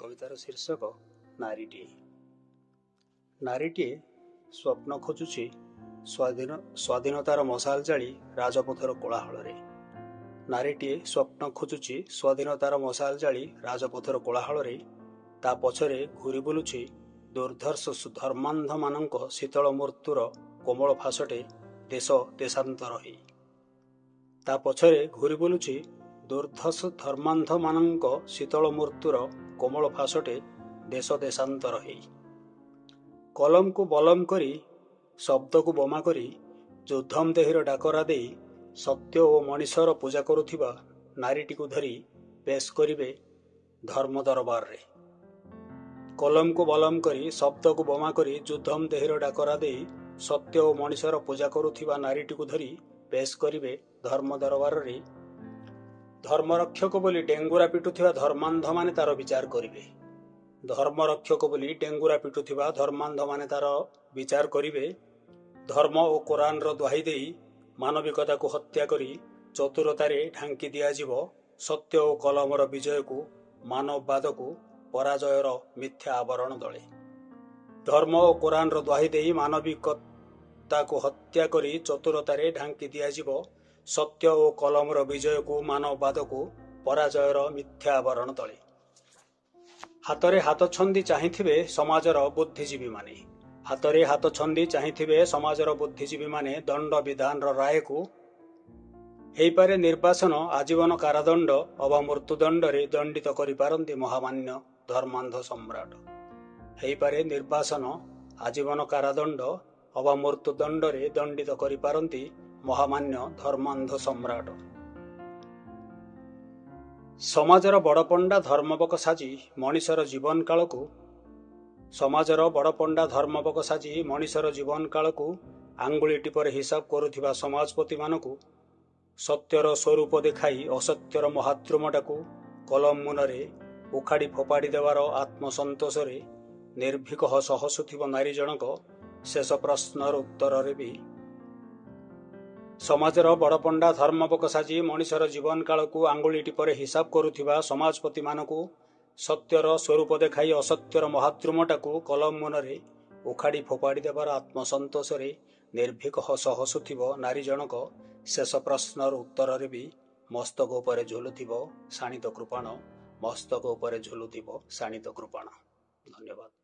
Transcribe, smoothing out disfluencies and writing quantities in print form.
କବିତାର ଶୀର୍ଷକ ନାରୀଟିଏ। ନାରୀଟିଏ ସ୍ୱପ୍ନ ଖୋଜୁଛି ସ୍ୱାଧୀନତାର ମଶାଲ ଜାଳି ରାଜପଥର କୋଳାହଳରେ। ନାରୀଟିଏ ସ୍ୱପ୍ନ ଖୋଜୁଛି ସ୍ୱାଧୀନତାର ମଶାଲ ଜାଳି ରାଜପଥର କୋଳାହଳରେ। ତା ପଛରେ ଘୁରି ବୁଲୁଛି ଦୁର୍ଦ୍ଧର୍ଷ ଧର୍ମାନ୍ଧମାନଙ୍କ ଶୀତଳ ମୃତ୍ୟୁର କୋମଳ ଫାଶଟେ ଦେଶ ଦେଶାନ୍ତର ହେଇ। ତା ପଛରେ ଘୁରି ବୁଲୁଛି ଦୁର୍ଦ୍ଧର୍ଷ ଧର୍ମାନ୍ଧମାନଙ୍କ ଶୀତଳ ମୃତ୍ୟୁର କୋମଳ ଫାଶଟେ ଦେଶ ଦେଶାନ୍ତର ହେଇ। କଲମକୁ ବଲମ କରି, ଶବ୍ଦକୁ ବୋମା କରି, ଯୁଦ୍ଧମ ଦେହୀର ଡାକରା ଦେଇ ସତ୍ୟ ଓ ମଣିଷର ପୂଜା କରୁଥିବା ନାରୀଟିକୁ ଧରି ପେଶ କରିବେ ଧର୍ମ ଦରବାରରେ। କଲମକୁ ବଲମ କରି, ଶବ୍ଦକୁ ବୋମା କରି, ଯୁଦ୍ଧମ ଦେହୀର ଡାକରା ଦେଇ ସତ୍ୟ ଓ ମଣିଷର ପୂଜା କରୁଥିବା ନାରୀଟିକୁ ଧରି ପେଶ କରିବେ ଧର୍ମ ଦରବାରରେ। ଧର୍ମରକ୍ଷକ ବୋଲି ଡେଙ୍ଗୁରା ପିଟୁଥିବା ଧର୍ମାନ୍ଧମାନେ ତାର ବିଚାର କରିବେ। ଧର୍ମରକ୍ଷକ ବୋଲି ଡେଙ୍ଗୁରା ପିଟୁଥିବା ଧର୍ମାନ୍ଧମାନେ ତାର ବିଚାର କରିବେ। ଧର୍ମ ଓ କୋରାନର ଦ୍ୱାହି ଦେଇ ମାନବିକତାକୁ ହତ୍ୟା କରି ଚତୁରତାରେ ଢାଙ୍କି ଦିଆଯିବ ସତ୍ୟ ଓ କଲମର ବିଜୟକୁ, ମାନବବାଦକୁ ପରାଜୟର ମିଥ୍ୟା ଆବରଣ ଦଳେ। ଧର୍ମ ଓ କୋରାନର ଦ୍ୱାହି ଦେଇ ମାନବିକତାକୁ ହତ୍ୟା କରି ଚତୁରତାରେ ଢାଙ୍କି ଦିଆଯିବ ସତ୍ୟ ଓ କଲମର ବିଜୟକୁ, ମାନବବାଦକୁ ପରାଜୟର ମିଥ୍ୟା ଆବରଣ ତଳେ। ହାତରେ ହାତ ଛନ୍ଦି ଚାହିଁଥିବେ ସମାଜର ବୁଦ୍ଧିଜୀବୀମାନେ। ହାତରେ ହାତ ଛନ୍ଦି ଚାହିଁଥିବେ ସମାଜର ବୁଦ୍ଧିଜୀବୀମାନେ ଦଣ୍ଡ ବିଧାନର ରାୟକୁ। ହେଇପାରେ ନିର୍ବାସନ, ଆଜୀବନ କାରାଦଣ୍ଡ ଅବା ମୃତ୍ୟୁଦଣ୍ଡରେ ଦଣ୍ଡିତ କରିପାରନ୍ତି ମହାମାନ୍ୟ ଧର୍ମାନ୍ଧ ସମ୍ରାଟ। ହେଇପାରେ ନିର୍ବାସନ, ଆଜୀବନ କାରାଦଣ୍ଡ ଅବା ମୃତ୍ୟୁଦଣ୍ଡରେ ଦଣ୍ଡିତ କରିପାରନ୍ତି ମହାମାନ୍ୟ ଧର୍ମାନ୍ଧ ସମ୍ରାଟ। ସମାଜର ବଡ଼ପଣ୍ଡା ଧର୍ମବକ ସାଜି ମଣିଷର ଜୀବନ କାଳକୁ, ସମାଜର ବଡ଼ପଣ୍ଡା ଧର୍ମବକ ସାଜି ମଣିଷର ଜୀବନ କାଳକୁ ଆଙ୍ଗୁଳି ଟିପରେ ହିସାବ କରୁଥିବା ସମାଜପତିମାନଙ୍କୁ ସତ୍ୟର ସ୍ୱରୂପ ଦେଖାଇ ଅସତ୍ୟର ମହାଦ୍ରୁମଟାକୁ କଲମ ମୁନରେ ଉଖାଡ଼ି ଫୋପାଡ଼ି ଦେବାର ଆତ୍ମସନ୍ତୋଷରେ ନିର୍ଭୀକ ହସ ହସୁଥିବ ନାରୀ ଜଣକ ଶେଷ ପ୍ରଶ୍ନର ଉତ୍ତରରେ ବି। ସମାଜର ବଡ଼ପଣ୍ଡା ଧର୍ମବକ ସାଜି ମଣିଷର ଜୀବନ କାଳକୁ ଆଙ୍ଗୁଳି ଟିପରେ ହିସାବ କରୁଥିବା ସମାଜପତିମାନଙ୍କୁ ସତ୍ୟର ସ୍ୱରୂପ ଦେଖାଇ ଅସତ୍ୟର ମହାଦ୍ରୁମଟାକୁ କଲମ ମୁନରେ ଉଖାଡ଼ି ଫୋପାଡ଼ି ଦେବାର ଆତ୍ମସନ୍ତୋଷରେ ନିର୍ଭୀକ ହସ ହସୁଥିବ ନାରୀ ଜଣକ ଶେଷ ପ୍ରଶ୍ନର ଉତ୍ତରରେ ବି ମସ୍ତକ ଉପରେ ଝୁଲୁଥିବ ଶାଣିତ କୃପାଣ, ମସ୍ତକ ଉପରେ ଝୁଲୁଥିବ ଶାଣିତ କୃପାଣ। ଧନ୍ୟବାଦ।